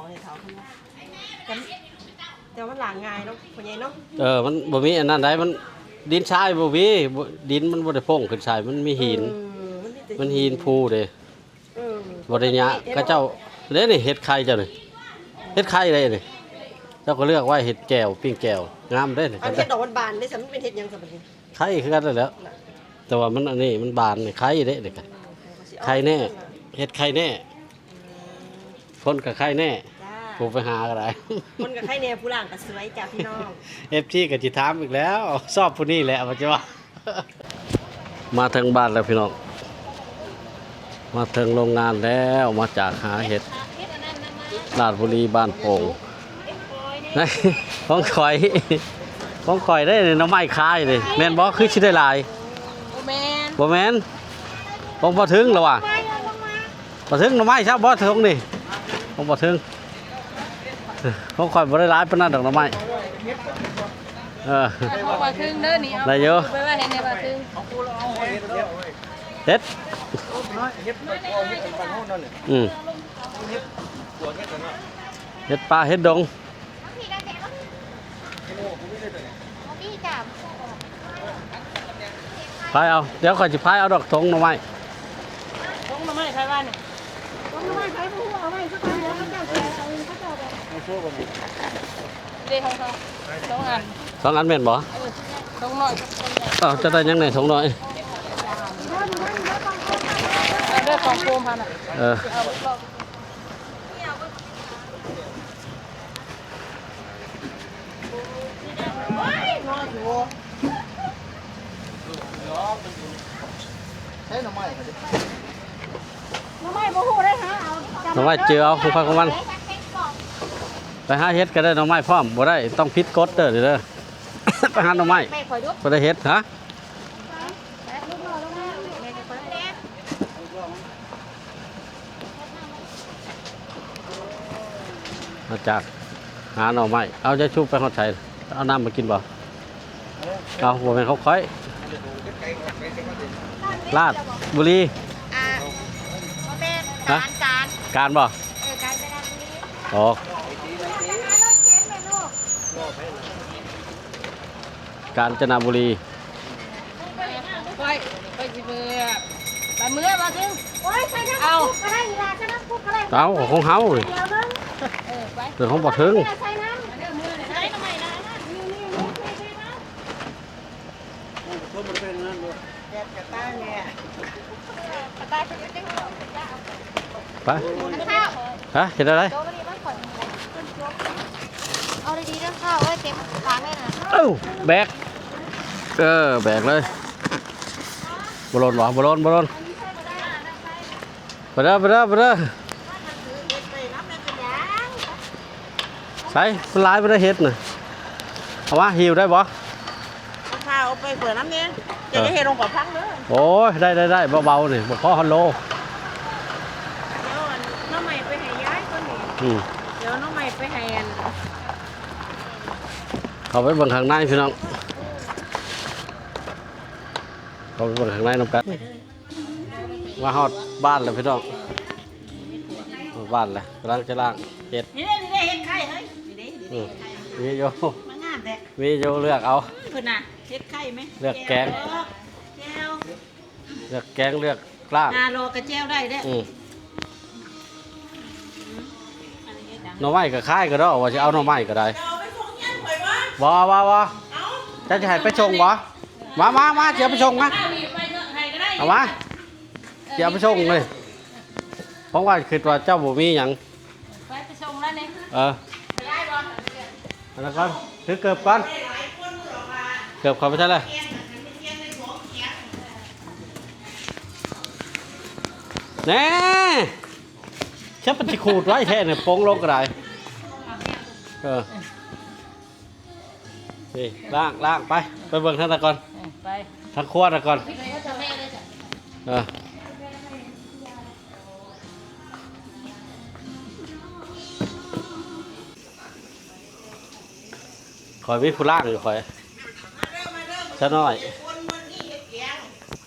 ໃຫ້ເຂົາເນາະ ແຕ່ ແຕ່ມັນລ້າງງ່າຍເນາະ ພໍ່ໃຫຍ່ເນາະ. ເອີ ມັນບໍ່ມີອັນນັ້ນໃດ໋ ມັນ ດິນຊາຍບໍ່ມີ ບໍ່ ດິນມັນບໍ່ໄດ້ໂປ່ງຂຶ້ນໃສ່ ມັນມີຫີນ ເອີ ມັນມີແຕ່ ມັນຫີນພູເດ້. ເອີ ບໍ່ໄດ້ຍາກ ເຂົາເຈົ້າເດ້ນີ້ ເຫັດໄຂ່ເຈົ້ານີ້ ເຫັດໄຂ່ເດ້ນີ້ ເຈົ້າກໍເລືອກໄວ້ເຮັດແຈ່ວ ປີ້ງແຈ່ວ ງາມເດ້ນີ້. ອັນເຫັດດອກມັນບານເດ້ຊັ້ນ ມັນເປັນເຫັດຫຍັງຊັ້ນບັດນີ້? ໄຂ່ຄືກັນນັ້ນແຫຼະ ແຕ່ວ່າມັນອັນນີ້ມັນບານນີ້ ໄຂ່ເດ້ນີ້ ເອີ ເຂົາຊິເອົາ ໄຂ່ແນ່ ເຫັດໄຂ່ແນ່ ອືມ ຄົນກໍໄຂ່ແນ່ ຈ້າ ຜູ້ໄປຫາກໍໄດ້ ຄົນກໍໄຂ່ແນ່ ຜູ້ລ້າງກໍສວຍຈ້າພີ່ນ້ອງ. ເອັຟຊີກໍຊິຖາມອີກແລ້ວ ຊອບຜູ້ນີ້ແຫຼະວ່າຊິວ່າ. ມາເຖິງບ້ານແລ້ວພີ່ນ້ອງ ມາເຖິງໂລງງານແລ້ວ ມາຈາກຫາເຫັດ ລາດບຸລີ ບ້ານໂປ່ງ. ຂອງຂ້ອຍ ຂອງຂ້ອຍເດ້ໜໍ່ໄມ້ຂາຍນີ້ ແມ່ນບໍ່? ຄືຊິໄດ້ຫຼາຍ ບໍ່ແມ່ນ ບໍ່ແມ່ນ ຂອງບໍ່ເຖິງລະວ່າ ບໍ່ເຖິງໜໍ່ໄມ້ຊະບໍ່ເຖິງນີ້ ຂອງບໍ່ເຖິງ. ຂອງຂ້ອຍບໍ່ໄດ້ຫຼາຍປານນັ້ນດອກໜໍ່ໄມ້ ເອີ ຂອງບໍ່ເຖິງເດີນີ້ ເອົາ ໄດ້ຢູ່ ໄປໄວ້ໃຫ້ແນ່ບໍ່ເຖິງ ເຫັດ ເຫັດ ອືມ ເຫັດປ່າເຫັດດົງ. ພາຍເອົາ ດຽວຂ້ອຍຊິພາຍເອົາດອກ ຖົງໜໍ່ໄມ້ ຖົງໜໍ່ໄມ້ໃຜວ່ານີ້ ຖົງໜໍ່ໄມ້ໃຜບໍ່ຮູ້ ເອົາໄວ້ຊະກ່ອນ ດຽວເຂົາເຈົ້າຊິເອົາ ເຂົາເຈົ້າແບບ ເດ້ຂອງເຂົາ ສອງອັນ ສອງອັນແມ່ນບໍ່? ເອີ ຖົງນ້ອຍກັບຖົງໃຫຍ່ ເອີ ຈະໄດ້ຫຍັງແດ່ຖົງນ້ອຍ? ເອີ ເດີ ຂອງໂຟມຫັ້ນນະ ເອີ ເອົາ ໃຊ້ໜໍ່ໄມ້ ໜໍ່ໄມ້ບໍ່ຮູ້ໄດ້ຫາເອົາ ໜໍ່ໄມ້ຈື່ເອົາຂອງໃຜຂອງມັນ ໄປຫາເຫັດກໍໄດ້ໜໍ່ໄມ້ພ້ອມ ບໍ່ໄດ້ ຕ້ອງຜິດກົດເດີ ເດີ ໄປຫາໜໍ່ໄມ້ ໄປໄດ້ເຫັດ ຮະ. ມາຈາກຫາໜໍ່ໄມ້ ເອົາ ຍາຍຊູໄປຮອດໃສ? ເອົານ້ຳມາກິນບໍ່? ເອົາ ບໍ່ແມ່ນຂອງຂ້ອຍ ລາດບຸລີ ອ່າ ບໍ່ແມ່ນ ຮະ? ການ ການ ການບໍ່? ເອີ ການໄປລາດບຸລີ ອໍ ການຈະນະບຸລີ. ຂ້ອຍ ຂ້ອຍຊິເມືອ ໄປເມືອບໍ່ເຖິງ ໂອ້ຍ ໃສ່ນ້ຳ ເອົາ ຄຸກກໍໄດ້ ອີ່ຫຼ້າ ໃສ່ນ້ຳຄຸກກໍໄດ້ ເອົາ ຂອງເຮົານີ້ ດຽວໜຶ່ງ ເອີ ໄປ ເປັນຂອງບໍ່ເຖິງ ໃສ່ນ້ຳ ໃສ່ໜໍ່ໄມ້ນະ ນີ້ ນີ້ ນີ້ ນີ້ ນີ້ ແບບກະຕ່າແມ່ ກະຕ່າຄືຢູ່ໃນຫ້ອງ ໄປ ຮະ ເຮັດອະໄລ? ເອົາດີໆເດີ ຂ້າວເອີຍ ເຕັມຖັງເລີຍນະ ເອົ້າ ແບກ ເອີ ແບກເລີຍ ບໍ່ຫຼົ່ນບໍ່? ບໍ່ຫຼົ່ນ ບໍ່ຫຼົ່ນ ໄປເດີ ໄປເດີ ໄປເດີ. ໃສ ມັນຫຼາຍບໍ່ໄດ້ເຫັດນະ ເອົາມາ ຫິ້ວໄດ້ບໍ່? ເອົາຜ້າເອົາໄປເປີດນ້ຳແດ່ ເອີ ຈະເຮັດລົງກະພັງເດີ. ໂອ້ຍ ໄດ້ ໄດ້ ໄດ້ ເບົາໆ ນີ້ ບໍ່ພໍຮອດໂລ ດຽວອັນໜໍ່ໄມ້ໄປໃຫ້ຍາຍກ່ອນນີ້ ອືມ ດຽວໜໍ່ໄມ້ໄປໃຫ້ອັນ ເຂົ້າໄປເບິ່ງຂ້າງໃນພີ່ນ້ອງ ເຂົ້າໄປເບິ່ງຂ້າງໃນນຳກັນ. ມາຮອດບ້ານແລ້ວພີ່ນ້ອງ ຮອດບ້ານແລ້ວ ກຳລັງຈະລ້າງເຫັດ ນີ້ເດ້ ນີ້ເດ້ ເຫັດໄຂ່ເຮີ້ຍ ນີ້ເດ້ ນີ້ເດ້ ອືມ ເຫັດໄຂ່ ມີຢູ່ ມັນງາມແທ້ ມີຢູ່ ເລືອກເອົາ ອືມ ພຸ້ນນະ ເຫັດໄຂ່ແມະ ເລືອກແກງ ແຈ່ວ ເລືອກແກງ ເລືອກລ້າງ ໜ້າຫຼໍ່ກະແຈ່ວໄດ້ເດ້ ອືມ ໜໍ່ໄມ້ກະຂາຍກະດອກ ວ່າຊິເອົາໜໍ່ໄມ້ກະໄດ້ ບໍ່ ບໍ່ ບໍ່ ເຈົ້າຊິໃຫ້ໄປສົ່ງບໍ່? ມາ ມາ ມາ ຊິເອົາໄປສົ່ງມາ ເອົາມາ ຊິເອົາໄປສົ່ງເລີຍ ເພາະວ່າຄິດວ່າເຈົ້າບໍ່ມີຫຍັງ ໄປ ໄປສົ່ງແລ້ວນີ້ ເອີ ໄດ້ບໍ່? ອັນນັ້ນກ່ອນ ຖືເກີບກ່ອນ ເກີບເຂົ້າໄປໃສ່ລະ ແນ່ ແຊບ ມັນຊິຂູດໄວແທ້ນີ້ ປົງລົງກະໄດ້ ເອີ. ນີ້ ລ້າງ ລ້າງ ໄປ ໄປເບິ່ງທາງນັ້ນກ່ອນ ເອີ ໄປ ທາງຄົວນັ້ນກ່ອນ ເອີ ຂ້ອຍມີຜູ້ລ້າງຢູ່ຂ້ອຍ ຊານ້ອຍ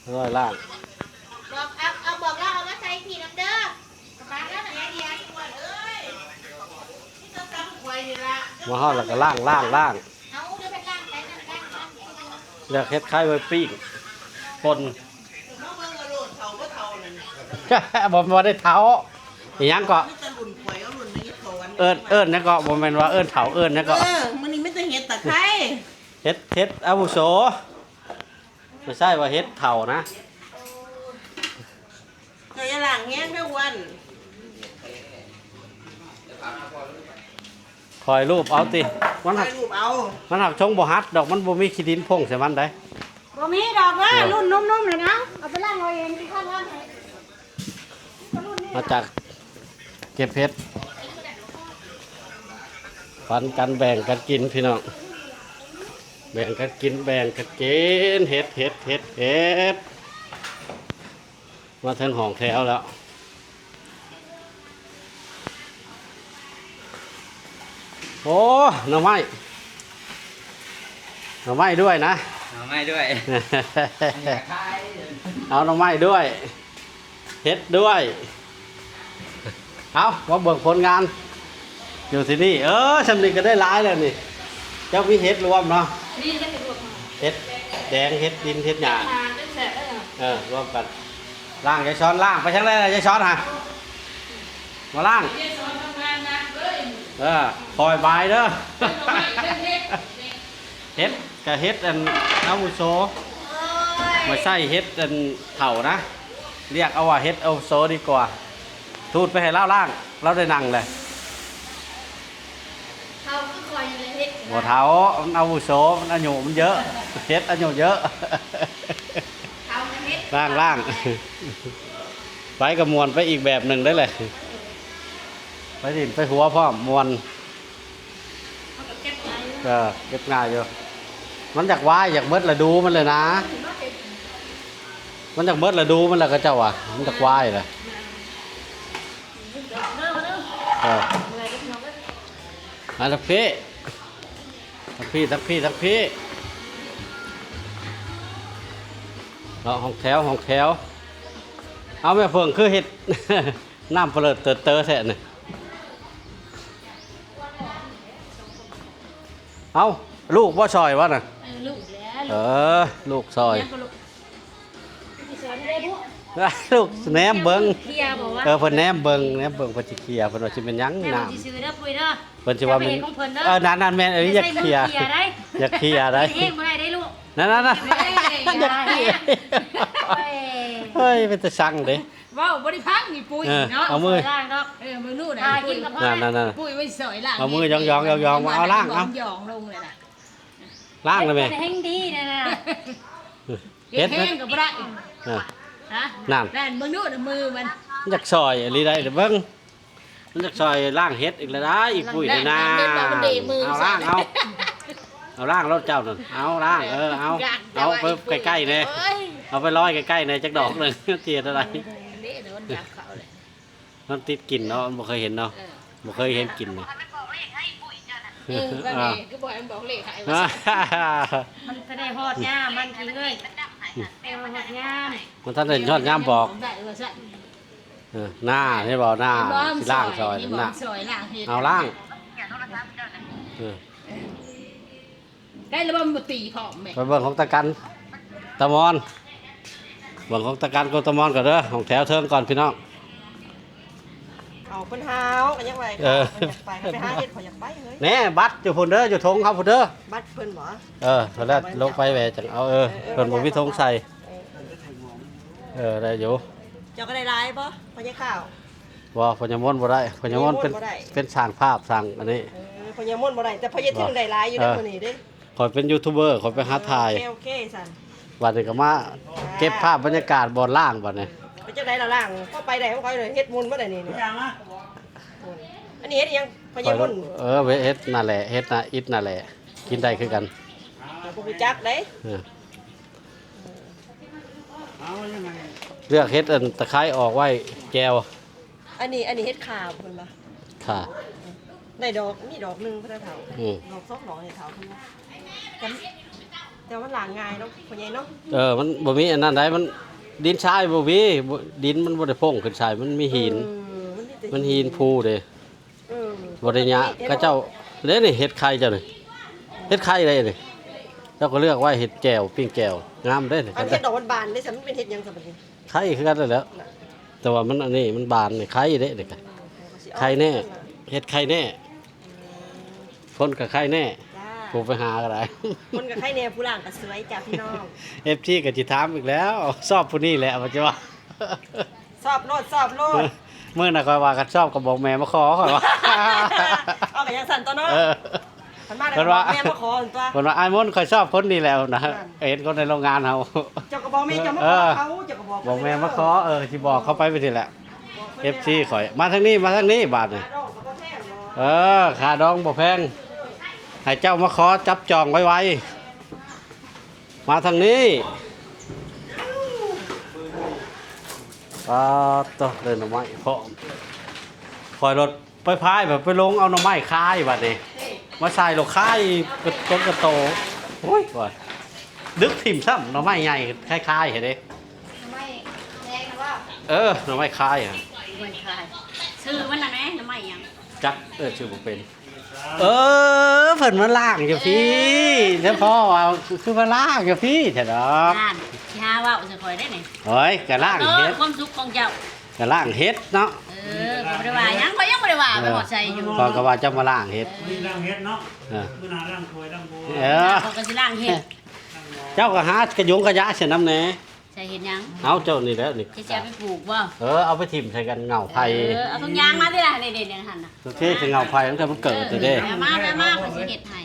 ຊານ້ອຍລ້າງ ບອກ ເອົາ ເອົາ ບອກລາວເອົາມາໃສ່ພີ້ນຳເດີ ປານນັ້ນນະ ເດຍ ອ້ວນເອີຍ. ມາຮອດແລ້ວກໍລ້າງ ລ້າງ ລ້າງ ເອົາ ເດີໄປລ້າງໄປນັ້ນ ລ້າງ ລ້າງ ຢາກເຮັດຄ້າຍໄວ້ປີ້ງ ປົ່ນ ບໍ່ ບໍ່ໄດ້ເຖົ້າ ອີຫຍັງເກາະ ມີແຕ່ລຸ້ນຂ້ອຍກັບລຸ້ນນາຍສອນ ເອີ້ນ ເອີ້ນຫຍັງເກາະ ບໍ່ແມ່ນວ່າເອີ້ນເຖົ້າ ເອີ້ນຫຍັງເກາະ ເອີ ມື້ນີ້ມີແຕ່ເຮັດຕາໄຄ ເຮັດ ເຮັດອາວຸໂສ ບໍ່ໃຊ່ວ່າເຮັດເຖົ້ານະ. ເຈົ້າຢ່າລ້າງແຮງເດີອ້ວນ ຂ້ອຍລູບເອົາຕິ ມັນ ຂ້ອຍລູບເອົາ ມັນຫາກຊົງບໍ່ຫັດດອກ ມັນບໍ່ມີຂີ້ດິນພົ່ງໃສ່ມັນໃດ໋ ບໍ່ມີດອກເດີ ເອີ ລຸ້ນໜຸ່ມໆນັ້ນເອົາ ເອົາໄປລ້າງເອົາເອງ ຊິຂ້າຍລ້າງໃຫ້ ມາຈາກເກັບເຫັດ ປັນກັນແບ່ງກັນກິນພີ່ນ້ອງ ແບ່ງກັນກິນແບ່ງກັນກິນ ເຫັດ ເຫັດ ເຫັດ ເຫັດ. ມາເຖິງຫ້ອງແຖວແລ້ວ ໂອ້ ໜໍ່ໄມ້ ໜໍ່ໄມ້ດ້ວຍນະ ໜໍ່ໄມ້ດ້ວຍ ເອົາໜໍ່ໄມ້ດ້ວຍ ເຫັດດ້ວຍ ເອົາ ມາເບິ່ງຜົນງານ ຢູ່ທີ່ນີ້ ເອີ ຊ່ຳນີ້ກໍໄດ້ຫຼາຍແລ້ວນີ້ ເຈົ້າມີເຫັດລວມເນາະ ນີ້ເຫັດລວມ ເຫັດແດງ ເຫັດດິນ ເຫັດຫຍ້າ ເຮັດຫາ ເຮັດແຊບເດ້ ເອີ ລວມກັນ ລ້າງ ຍາຍສອນ ລ້າງ ໄປທາງໃດລະ ຍາຍສອນຫາ ມາລ້າງ ຍາຍສອນທຳງານໜັກເດີ ເອີ ຄ່ອຍບາຍເດີ ເຮັດ ກະເຮັດອັນອາວຸໂສ ໂອ້ຍ ບໍ່ໃຊ່ເຮັດອັນເຖົ້ານະ ລຽກເອົາວ່າເຮັດອາວຸໂສດີກວ່າ ທູດໄປໃຫ້ລາວລ້າງ ລາວໄດ້ນັ່ງແຫຼະ ເຖົ້າຄືຂ້ອຍນີ້ແຫຼະເຮັດ ບໍ່ເຖົ້າ ມັນອາວຸໂສ ມັນອາຍຸມັນເຍີະ ເຮັດອາຍຸເຍີະ ເຖົ້າກໍເຮັດ ລ້າງໆ ໄປກໍມ່ວນໄປອີກແບບໜຶ່ງໄດ້ແຫຼະ ໄປຫຼິ້ນໄປຫົວພ້ອມ ມ່ວນ ມັນກໍເກັບງ່າຍຢູ່ ເອີ ເກັບງ່າຍຢູ່ ມັນຢາກວາຍ ຢາກເບິດລະດູມັນເລີຍນະ ມັນຢາກເບິດລະດູມັນແລ້ວ ເຂົາເຈົ້າວ່າ ມັນຢາກວາຍແຫຼະ ເອີ ເມື່ອຍເດ້ພີ່ນ້ອງເອີຍ ມາທາງພີ້ ທາງພີ້ ທາງພີ້ ທາງພີ້ ເນາະ ຫ້ອງແຖວ ຫ້ອງແຖວ ເອົາ ແມ່ເຜິ້ງຄືເຮັດ ນ້ຳປະເຫຼີດເຕີເຕີແທ້ນີ້ ເອົ້າ ລູກບໍ່ຊ່ອຍວະນະ ເອີ ລູກແຫຼະ ເອີ ລູກຊ່ອຍ ຍັງກໍລູກ ລູກແນມເບິ່ງ ເພຍບໍ່ວະ ເອີ ເພິ່ນແນມເບິ່ງ ແນມເບິ່ງ ເພິ່ນຊິເຄຍ ເພິ່ນວ່າຊິແມ່ນຫຍັງ ແນມ ນ້ຳ ເພິ່ນຊິຊື້ເດີປຸ້ຍເດີ ເພິ່ນຊິວ່າແມ່ນ ເອີ ນັ້ນໆ ແມ່ນ ເອີ ຢ່າເຄຍ ຢ່າເຄຍໄດ໋ ຢ່າເຄຍໄດ໋ ແມ່ນເພິ່ນເຮັດບໍ່ໄດ້ໄດ໋ລູກ ນັ້ນໆໆ ຢ່າເຄຍ ໂອ້ຍ ເຮີ້ຍ ເປັນຕາຊັງເດ້ ເວົ້າບໍ່ໄດ້ຟັງນີ້ປຸ້ຍ ເອີ ເນາະ ເອົາມື ຊ່ອຍລ້າງດອກ ເອີ ເບິ່ງດູນະ ອ່າ ປຸ້ຍ ກິນກັບເຂົ້າ ນັ້ນໆໆ ປຸ້ຍໄວ້ຊ່ອຍລ້າງ ເອົາມືຢອງໆ ຢອງໆ ເອົາລ້າງ ເອົາ ຢອງລົງເລີຍນະ ລ້າງໄດ້ແມ່ ເຮັດແຮງດີແດ່ນະ ເຮັດແຮງກໍບໍ່ໄດ້ ເອີ ຮະ ນັ້ນ ນັ້ນ ເບິ່ງດູນະ ມືມັນ ມັນຢາກຊ່ອຍອີ່ຫຼີໄດ໋ ເບິ່ງ ມັນຢາກຊ່ອຍລ້າງເຫັດອີກແລ້ວນະ ອີ່ປຸ້ຍນີ້ນະ ເອົາລ້າງ ເອົາ ເອົາລ້າງໂລດເຈົ້ານັ້ນ ເອົາລ້າງ ເອີ ເອົາ ເອົາໄປໃກ້ໆແດ່ ເອີຍ ເອົາໄປລອຍໃກ້ໆແດ່ຈັກດອກໜຶ່ງ ເທດເທົ່າໃດ ມັນຕິດກິ່ນເນາະ ມັນບໍ່ເຄີຍເຫັນເນາະ ເອີ ບໍ່ເຄີຍເຫັນກິ່ນເນາະ ເອີ ເອີ ວ່າແມ່ຄືບໍ່ໃຫ້ມັນບອກເລກໃຫ້ວ່າຊັ້ນ ມັນຈະໄດ້ຮອດຍາມມັນກິນເອີຍ ເອີ ຮອດຍາມ ມັນທັນໄດ້ຮອດຍາມບອກ ໄດ້ວ່າຊັ້ນ ເອີ ໜ້າ ເຫັນບໍ່ ໜ້າ ເຫັນບໍ່ ຊິລ້າງຊ່ອຍ ເຫັນບໍ່ ນະ ຊ່ອຍລ້າງເຫັດ ເອົາລ້າງ ເອີ ໄດ້ລະບໍ່ ບໍ່ຕີພ້ອມແມ່ ໄປເບິ່ງຂອງຕາກັນ ຕາມອນ ເບິ່ງຂອງຕາກັນກັບຕາມອນກ່ອນເດີ ຫ້ອງແຖວເທິງກ່ອນພີ່ນ້ອງ ເອົາ ເພິ່ນຫາວກໍຍັງໄປ ເອີ ເພິ່ນຢາກໄປ ໄປຫາເຮັດ ຂ້ອຍຢາກໄປເຮີ້ຍ ແນ່ ບັດຢູ່ພຸ້ນເດີ ຢູ່ຖົງເຮົາພຸ້ນເດີ ບັດເພິ່ນບໍ່ ເອີ ແລ້ວລົງໄປແຫວະຈັ່ງເອົາ ເອີ ເອີ ເພິ່ນບໍ່ມີຖົງໃສ່ ເອີ ເອີ ໄດ້ຢູ່ ເຈົ້າກໍໄດ້ຫຼາຍບໍ່ ພໍ່ໃຫຍ່ຂາວ? ບໍ່ ພໍ່ໃຫຍ່ມົນບໍ່ໄດ້ ພໍ່ໃຫຍ່ມົນເປັນ ພໍ່ໃຫຍ່ມົນບໍ່ໄດ້ ເປັນຊ່າງພາບຊ່າງອັນນີ້ ເອີ ພໍ່ໃຫຍ່ມົນບໍ່ໄດ້ ແຕ່ພໍ່ໃຫຍ່ເທິງໄດ້ຫຼາຍຢູ່ເດີ ເອີ ມື້ນີ້ເດ້ ຂ້ອຍເປັນຢູທູບເບີ ຂ້ອຍໄປຫາຖ່າຍ ໂອເຄ ໂອເຄ ຊັ້ນ ບັດນີ້ກໍມາເກັບພາບບັນຍາກາດບ່ອນລ້າງບັດນີ້ ເປັນຈັ່ງໃດລະລ້າງ ພໍໄປໄດ້ ຂ້ອຍເຮັດໝຸ່ນບໍ່ໄດ້ນີ້ ອັນນີ້ເຮັດຫຍັງ ພໍ່ໃຫຍ່ມົນ ເອີ ເຮັດນັ້ນແຫຼະ ເຮັດນະ ອິດນັ້ນແຫຼະ ກິນໄດ້ຄືກັນ ເຮົາກໍຮູ້ຈັກເດ້ ເອີ ເລືອກເຮັດອັນຕະໄຄອອກໄວ້ແຈ່ວ ອັນນີ້ ອັນນີ້ເຮັດຂ່າເພິ່ນວ່າ ຂ່າ ໄດ້ດອກ ມີດອກໜຶ່ງເພິ່ນເຖົ້າ ອືມ ດອກສອງດອກນີ້ເຖົ້າເພິ່ນວ່າ ແຕ່ ແຕ່ມັນລ້າງງ່າຍເນາະ ພໍ່ໃຫຍ່ເນາະ ເອີ ມັນບໍ່ມີອັນນັ້ນໃດ໋ ມັນດິນຊາຍບໍ່ມີ ບໍ່ ດິນມັນບໍ່ໄດ້ໂປ່ງຂຶ້ນຊາຍ ມັນມີຫີນ ເອີ ມັນມີແຕ່ ມັນຫີນພູເດ້ ເອີ ບໍ່ໄດ້ຍາກ ເຂົາເຈົ້າ ເດ້ນີ້ ເຫັດໄຂ່ເຈົ້ານີ້ ເຫັດໄຂ່ເດ້ນີ້ ເຈົ້າກໍເລືອກໄວ້ເຮັດແຈ່ວ ປີ້ງແຈ່ວ ງາມເດ້ນີ້. ອັນເຫັດດອກມັນບານເດ້ຊັ້ນ ມັນເປັນເຫັດຫຍັງຊັ້ນບັດນີ້? ໄຂ່ຄືກັນນັ້ນແຫຼະ แต่ว่าມັນອັນນີ້ມັນບານນີ້ ໄຂ່ເດ້ນີ້ກະ ໄຂ່ແນ່ ເຫັດໄຂ່ແນ່ ຄົນກໍໄຂ່ແນ່ ຈ້າ ຜູ້ໄປຫາກໍໄດ້ ຄົນກໍໄຂ່ແນ່ ຜູ້ລ້າງກໍສວຍຈ້າພີ່ນ້ອງ. ເອັຟຊີ ກໍຊິຖາມອີກແລ້ວ ຊອບຜູ້ນີ້ແຫຼະ ວ່າຈະວ່າ ຊອບໂລດ ຊອບໂລດ. ມື້ນັ້ນຂ້ອຍວ່າຄັນຊອບກໍບອກແມ່ມາຂໍ ຂ້ອຍວ່າ ເອົາກໍຈັ່ງຊັ້ນຕົວະເນາະ. ເອີ ຄັນມາແລ້ວກໍບອກແມ່ມາຂໍຕົວະ. ເພິ່ນວ່າ ອ້າຍມົນ ຂ້ອຍຊອບຄົນນີ້ແຫຼະນະ ເຫັນຄົນໃນໂຮງງານເຮົາ ເຈົ້າກໍບອກແມ່ເຈົ້າມາຂໍເຂົາ ເຈົ້າກໍບອກ ບອກແມ່ມາຂໍ ເອີ ຊິບອກເຂົາໄປຈັ່ງຊີ້ແຫຼະ. ເອັຟຊີ ຂ້ອຍ ມາທາງນີ້ ມາທາງນີ້ບາດນີ້ ເອີ ຄ່າດອງບໍ່ແພງ ໃຫ້ເຈົ້າມາຂໍຈັບຈອງໄວໆ ມາທາງນີ້. ປາດໂທ້ ໄດ້ໜໍ່ໄມ້ພ້ອມ ຂ້ອຍລົດໄປພາຍ ໄປລົງເອົາໜໍ່ໄມ້ຂາຍບາດນີ້ ມາໃສ່ໂລດຂາຍ ກະຕົນກະໂຕ ໂອ້ຍ ດຶກຖິ້ມຊ້ຳ ໜໍ່ໄມ້ໃຫຍ່ ຂາຍໆ ໃຫ້ເດ້. ໜໍ່ໄມ້ແດງນະບໍ່? ເອີ ໜໍ່ໄມ້ຂາຍ ໜໍ່ໄມ້ຂາຍ ຊື່ມັນນະແມ່ ໜໍ່ໄມ້ຫຍັງ? ຈັກ ເອີ້ນຊື່ບໍ່ເປັນ. ເອີ ເພິ່ນມາລ້າງຢູ່ພີ້ ເອີ ແລ້ວພໍ່ວ່າ ຄືມາລ້າງຢູ່ພີ້ແທ້ດອກ ນັ້ນ ຊິຫາເວົ້າໃສ່ຂ້ອຍໄດ໋ນີ້. ໂອ້ຍ ກະລ້າງເຫັດ ເອີ ຄວາມສຸກຂອງເຈົ້າ ກະລ້າງເຫັດເນາະ. ເອີ ຂ້ອຍບໍ່ໄດ້ວ່າຫຍັງ ຂ້ອຍຍັງບໍ່ໄດ້ວ່າໄປຮອດໃສຢູ່ ເອີ ຂ້ອຍກໍວ່າເຈົ້າມາລ້າງເຫັດ ເອີ ລ້າງເຫັດເນາະ ເອີ ມື້ໜ້າລ້າງຖ້ວຍລ້າງໂບ ເອີ ຂ້ອຍກໍຊິລ້າງເຫັດ. ເຈົ້າກໍຫາຂະຍົງຂະຢະໃສ່ນຳແດ່. ໃສ່ເຮັດຫຍັງ? ເອົາ ເຈົ້ານີ້ແຫຼະນີ້ ເຈົ້າຊິເອົາໄປປູກບໍ່? ເອີ ເອົາໄປຖິ້ມໃສ່ກັນເຫງົ້າໄຜ່ ເອີ ເອົາທຸກຢ່າງມາຕິລະ ນີ້ໆ ຫັ້ນນະ ໂອເຄ ໃສ່ເຫງົ້າໄພຕັ້ງແຕ່ມັນເກີດເດ້. ເອີ ມາ ມາ ມາ ຂ້ອຍຊິເຮັດໃຫ້.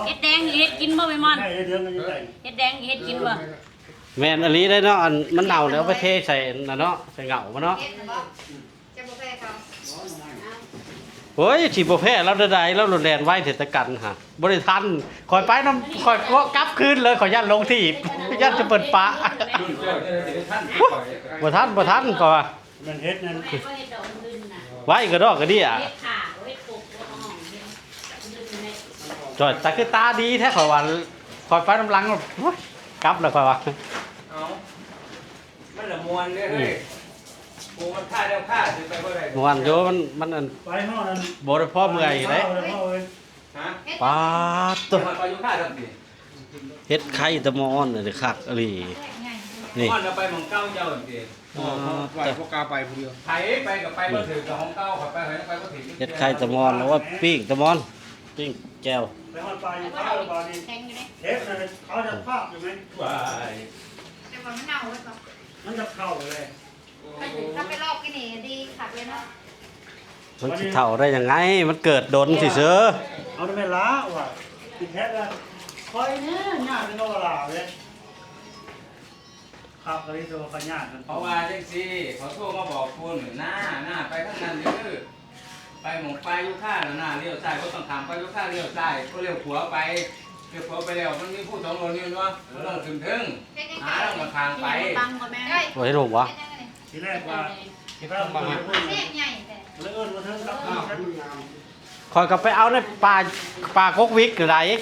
ເຮັດແດງເຮັດກິນບໍ່ ແມ່ມອນ? ເຮັດແດງເຮັດກິນບໍ່? ແມ່ນອີ່ຫຼີເດ້ເນາະ ອັນມັນເນົ່າແລ້ວ ເອົາໄປເທໃສ່ນັ້ນເນາະ ໃສ່ເຫງົ້າມັນເນາະ. ເຈົ້າບໍ່ແພ້ເຂົາ. ໂອ້ຍ ຊິບໍ່ແພ້ລາວໃດໆ ລາວໂລດແລ່ນໄວແທ້ແຕ່ກັນຫາ ບໍ່ໄດ້ທັນ ຂ້ອຍໄປນຳ ຂ້ອຍກໍກັບຄືນເລີຍ ຂ້ອຍຢ້ານຫຼົງຖີບ ຢ້ານຈະເປີດປະ ບໍ່ທັນ ບໍ່ທັນ ຂ້ອຍວ່າ ມັນເຮັດນັ້ນ ໄວກະດອກກະເດຍ ເຮັດຂາ ເຮັດປົກ ເຮັດຫອມ ເຮັດ ຈ່ອຍ ຕາຄືຕາດີແທ້ ຂ້ອຍວ່າ ຂ້ອຍໄປນຳຫຼັງ ໂອ້ຍ ກັບແລ້ວ ຂ້ອຍວ່າ ເອົາ ມັນລະມ່ວນເດ້ ອືມ ເຮີ້ຍ ໂອ້ ມັນຂ້າແລ້ວຂ້າຊິໄປບໍ່ໄດ້ ມ່ວນຢູ່ ມັນ ມັນອັນ ໄປຮອດນັ້ນ ບໍ່ໄດ້ພໍເມື່ອຍເດ້ ຮະ ປາດໂທ້ ໄປຢູ່ຂ້າທັງທີ ເຫັດໄຂ່ຕະມອນນີ້ຄັກອີ່ຫຼີ ນີ້ ມ່ວນເອົາໄປໝ່ອງເກົ່າເຈົ້າຫັ້ນຕິ ອໍ ໄປບໍ່ກ້າໄປຜູ້ດຽວ ໃຜໄປກໍໄປບໍ່ຖືກ ຂອງເກົ່າ ຂ້ອຍໄປຂ້ອຍຍັງໄປບໍ່ຖືກ ເຫັດໄຂ່ຕະມອນ ໂອ້ຍ ປີ້ງຕະມອນ ປີ້ງແຈ່ວ ໄປຮອດປ່າຢູ່ ເຂົາບາດນີ້ ແຂງຢູ່ເດ້ ເຫັດນັ້ນ ເຂົາຈະພາກຢູ່ແມ່ນ ວ້າຍ ແຕ່ວ່າມັນເນົ່າເບິດບໍ່? ມັນຈະເຂົ້າເລີຍ ຖ້າໄປລອບກິນນີ້ດີຄັກເລີຍເນາະ ມັນຊິເຖົ້າໄດ້ຍັງໄງ ມັນເກີດດົນຊື່ໆ ເອົາແມ່ນລະວ່າ ຊິແທ້ລະ ຂ້ອຍນີ້ຍາກເນາະວ່າລາວເດ້ ຄັກອີ່ຫຼີ ແຕ່ວ່າຂ້ອຍຍາກ ເພາະວ່າຈັ່ງຊີ້ ເຂົາໂທມາບອກພຸ້ນ ນ້າ ນ້າໄປທາງນັ້ນເດີ ໄປໝ່ອງປ່າຢູຄານະ ລ້ຽວຊ້າຍ ບໍ່ຕ້ອງຂ້າມປ່າຢູຄາ ລ້ຽວຊ້າຍ ກໍລ້ຽວຂວາໄປ ລ້ຽວຂວາໄປແລ້ວ ມັນມີພູສອງໂລນນີ້ແມ່ນບໍ່? ມັນຕ້ອງຂຶ້ນເທິງ ຫາທາງຂ້າງໄປ ບໍ່ເຫັນຮູບຫວາ? ທີແລກວ່າ ທີແລກວ່າ ເອີ ເອີ ເອີ ເອີ ເອີ ເອີ ເອີ ເອີ ຂ້ອຍກໍໄປເອົາໃນປ່າ ປ່າກົກວິກໃດ ເອີ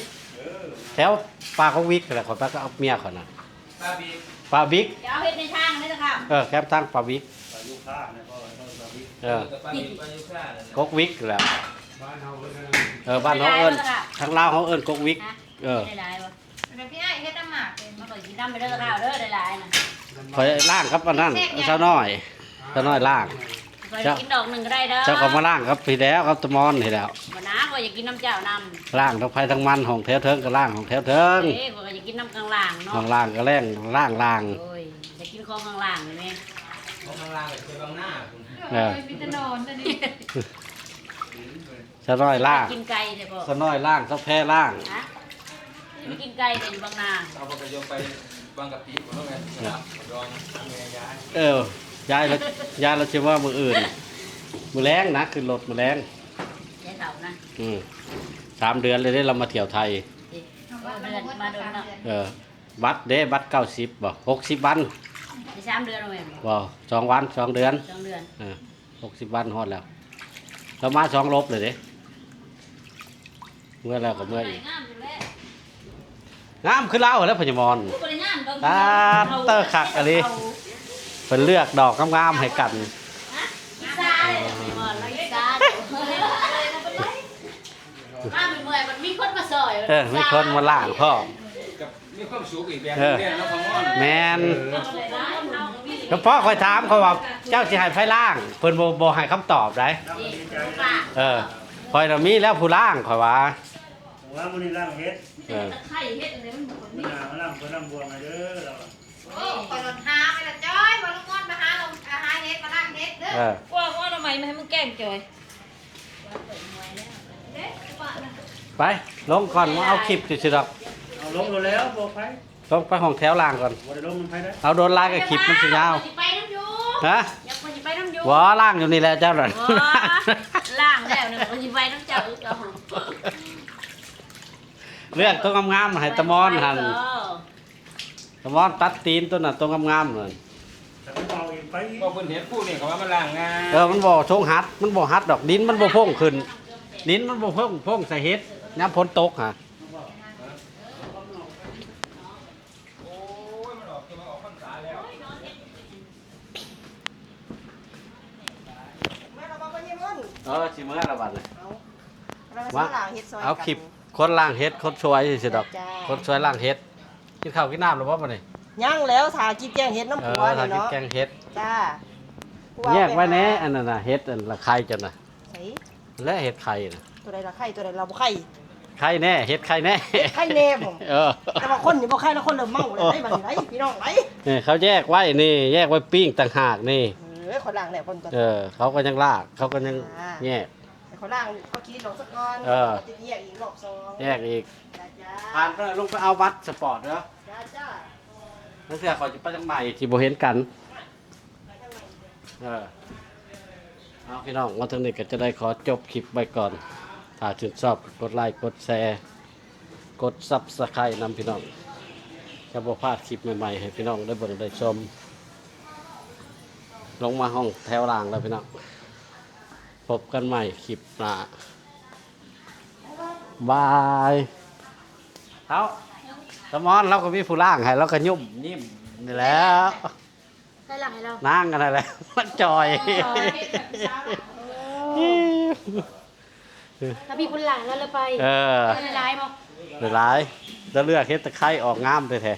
ແຖວປ່າກົກວິກຫັ້ນແຫຼະ ຂ້ອຍໄປກັບເມຍຂ້ອຍນະ ປ່າບິກ ປ່າບິກ ຈະເອົາເຮັດໃນທາງເດີເຈົ້າຄ່າ ເອີ ແຄມທາງປ່າບິກ ເອີ ເອີ ປ່າບິກ ປ່າບິກ ປ່າຢູຄານັ້ນແຫຼະ ກົກວິກແຫຼະ ບ້ານເຮົາເອີ້ນ ເອີ ບ້ານເຮົາເອີ້ນ ທາງລາວເຮົາເອີ້ນກົກວິກ ຮະ ເອີ ໄດ້ຫຼາຍບໍ່? ແມ່ນພີ່ອ້າຍເຮັດນ້ຳໝາກເດ້ ມັນກໍຊິນຳໄປເດີເຈົ້າຄ່າເດີ ຫຼາຍໆນະ ຂ້ອຍລ້າງກັບອັນນັ້ນ ສາວນ້ອຍ ສາວນ້ອຍລ້າງ ຂ້ອຍໄດ້ກິນດອກໜຶ່ງກໍໄດ້ເດີ ເຈົ້າກໍມາລ້າງກັບພີ້ແລ້ວ ກັບຕະມອນພີ້ແລ້ວ ບໍ່ນາ ຂ້ອຍຢາກກິນນຳເຈົ້ານຳ ລ້າງທັງໃຜທັງມັນ ຫ້ອງແຖວເທິງກໍລ້າງຫ້ອງແຖວເທິງ ເອີ ຂ້ອຍກໍຢາກກິນນຳຂ້າງລ່າງເນາະ ຂ້າງລ່າງກໍແລ້ງ ລ້າງລ່າງ ໂອ້ຍ ຢາກກິນຂອງຂ້າງລ່າງນີ້ແມ່ ຂອງຂ້າງລ່າງກໍຄືບາງນາພຸ້ນ ເອີ ມີແຕ່ນອນແລ້ວນີ້ ສາວນ້ອຍລ້າງ ກິນໄກ່ແທ້ບໍ່? ສາວນ້ອຍລ້າງ ສາວແພລ້າງ ຮະ? ກິນໄກ່ແທ້ຢູ່ບາງນາ ເອົາບັກກະຍົມໄປບາງກະປິພຸ້ນແມ່ນ ດອງຫາແມ່ຍາຍ ເອີ ຍາຍລະ ຍາຍລະຊິມາມື້ອື່ນ ມື້ແລງນະ ຂຶ້ນລົດມື້ແລງ ຍາຍເຖົ້ານະ ອືມ ສາມເດືອນແລ້ວເດ້ ລາວມາທ່ຽວໄທ ເອີ ເດືອນ ມາດົນເນາະ ເອີ ບັດເດ້ ບັດເກົ້າສິບບໍ່ ຫົກສິບວັນ ໄດ້ສາມເດືອນແລ້ວແມ່ນບໍ່? ບໍ່ ສອງວັນ ສອງເດືອນ ສອງເດືອນ ເອີ ຫົກສິບວັນຮອດແລ້ວ ລາວມາສອງລົບເລີຍເດ້ ເມື່ອແລ້ວກໍເມື່ອອີກ ງາມຄືລາວຫັ້ນແຫຼະ ພະຍາມອນ ຕາເຕີຄັກອີ່ຫຼີ ເພິ່ນເລືອກດອກງາມໆໃຫ້ກັນ ອິດສາເດ້ພະຍາມອນ ລາວອິດສາ ເອີ ເອີ ເອີ ເອີ. ເອີ ມີຄົນມາລ້າງພ້ອມ ກໍມີຄວາມສຸກອີກແບບໜຶ່ງເດ້ເນາະ ເອີ ພໍ່ມອນ ແມ່ນ ກໍພໍຂ້ອຍຖາມເຂົາວ່າ ເຈົ້າຊິໃຫ້ໃຜລ້າງ ເພິ່ນບໍ່ ບໍ່ໃຫ້ຄຳຕອບໃດ ເອີ ຂ້ອຍນະມີແລ້ວຜູ້ລ້າງ ຂ້ອຍວ່າ ວ່າມື້ນີ້ລ້າງເຫັດ ເອີ ຕະໄຄເຫັດອັນໃດມັນບໍ່ຄ່ອຍມີ ມື້ໜ້າມາລ້າງ ຂ້ອຍລ້າງບວງໃຫ້ເດີ ລາວວ່າ ໂອ້ ຂ້ອຍໂດນຫາໄປລະຈ້ອຍ ວ່າລຸງມ່ອນມາຫາ ມາຫາເຫັດ ມາລ້າງເຫັດເດີ ເອີ ກວ່າເອົາໜໍ່ໄມ້ມາໃຫ້ມຶງແກງຈ້ອຍ ໄປ ລົງກ່ອນ ມາເອົາຄລິບຊື່ໆດອກ ເອົາລົງໂລດແລ້ວ ບໍ່ໄປ ລົງໄປຫ້ອງແຖວລ້າງກ່ອນ ບໍ່ໄດ້ລົງນຳໃຜເດ້ ເອົາໂດນຫຼາຍກໍຄລິບມັນຊິຍາວ ຂ້ອຍຊິໄປນຳຢູ່ ຮະ ຂ້ອຍຊິໄປນຳຢູ່ ບໍ່ ລ້າງຢູ່ນີ້ແຫຼະເຈົ້ານັ້ນ ບໍ່ ລ້າງແລ້ວນີ້ ຂ້ອຍຊິໄປນຳເຈົ້າຄືເກົ່າ ເລືອກຕົວງາມໆໃຫ້ຕາມອນຫັ້ນ ເອີ ຕາມອນຕັດຕີນຕົວນັ້ນ ຕົວງາມໆນັ້ນ ແຕ່ມັນເວົ້າອີກໄປ ເວົ້າເພິ່ນເຮັດຜູ້ນີ້ ເຂົາວ່າມັນລ້າງງ່າຍ ເອີ ມັນບໍ່ຊົງຫັດ ມັນບໍ່ຫັດດອກ ດິນມັນບໍ່ໂພງຂຶ້ນ ດິນມັນບໍ່ໂພງ ໂພງໃສ່ເຫັດ ຍາມຝົນຕົກຫະ ໂອ້ຍ ມັນອອກ ຈະມາອອກພັນສາແລ້ວ ເອີ ຊິເມືອລະບັດນີ້ ເອົາ ມາ ເອົາຄລິບຄົນລ້າງເຫັດ ຄົນຊ່ວຍຊິດອກ ຈ້າ ຄົນຊ່ວຍລ້າງເຫັດ ກິນເຂົ້າກິນນ້ຳແລ້ວບໍ່ບັດນີ້? ຍັງແລ້ວ ຖ້າກິນແກງເຫັດນຳ ເອີ ຜົວນີ້ເນາະ ຖ້າກິນແກງເຫັດ ຈ້າ ແຍກໄວ້ແດ່ ອັນນັ້ນນະ ເຫັດອັນລະໄຂ່ເຈົ້ານະ ໃສ ແລະເຫັດໄຂ່ນະ ຕົວໃດລະໄຂ່ ຕົວໃດລະບໍ່ໄຂ່ ໄຂ່ແດ່ ເຫັດໄຂ່ແດ່ ເຫັດໄຂ່ແດ່ບໍ ເອີ ແຕ່ວ່າຄົນນີ້ບໍ່ໄຂ່ລະ ຄົນເລີ່ມເມົາແລ້ວ ເອີ ໄດ໋ບັດນີ້ໄດ໋ ພີ່ນ້ອງໄດ໋ ນີ້ເຂົາແຍກໄວ້ນີ້ ແຍກໄວ້ປີ້ງຕ່າງຫາກນີ້ ເອີ ຂ້ອຍລ້າງແລ້ວ ເພິ່ນກໍ ເອີ ເຂົາກໍຍັງລ້າງ ເຂົາກໍຍັງ ອ່າ ແຍກ ໃຫ້ຂ້ອຍລ້າງ ເອົາຂີ້ດິນອອກຊະກ່ອນ ເອີ ແລ້ວຈຶ່ງແຍກອີກລອບສອງ ແຍກອີກ ຈ້າ ຜ່ານໄປ ລົງໄປເອົາບັດສະປອດເດີ ຈ້າ ລາງເທື່ອຂ້ອຍຊິໄປທາງໃໝ່ທີ່ບໍ່ເຫັນກັນ ເອີ ເອົາ ພີ່ນ້ອງ ມາເຖິງນີ້ກໍຈະໄດ້ຂໍຈົບຄລິບໄວ້ກ່ອນ ຖ້າຊື່ນຊອບກໍກົດໄລກົດແຊ ກົດຊັບສະໄຄນຳ ພີ່ນ້ອງ ຈະບໍ່ພາດຄລິບໃໝ່ໆໃຫ້ພີ່ນ້ອງໄດ້ເບິ່ງໄດ້ຊົມ ລົງມາຫ້ອງແຖວລ່າງແລ້ວ ພີ່ນ້ອງ ພົບກັນໃໝ່ຄລິບໜ້າ ບາຍ ເອົາ ສະໝອນລາວກໍມີຜູ້ລ້າງໃຫ້ ລາວກໍຫຍຸ້ມຍິ້ມນີ້ແຫຼະ ໃຜລ້າງໃຫ້ລາວ? ນາງອັນນັ້ນແຫຼະ ມັນຈ່ອຍ ອໍ ຖ້າມີຄົນລ້າງແລ້ວລະໄປ ເອີ ຫຼາຍໆບໍ່? ຫຼາຍໆ ລະເລືອກເຫັດຕະໄຄອອກງາມແທ້ໆ.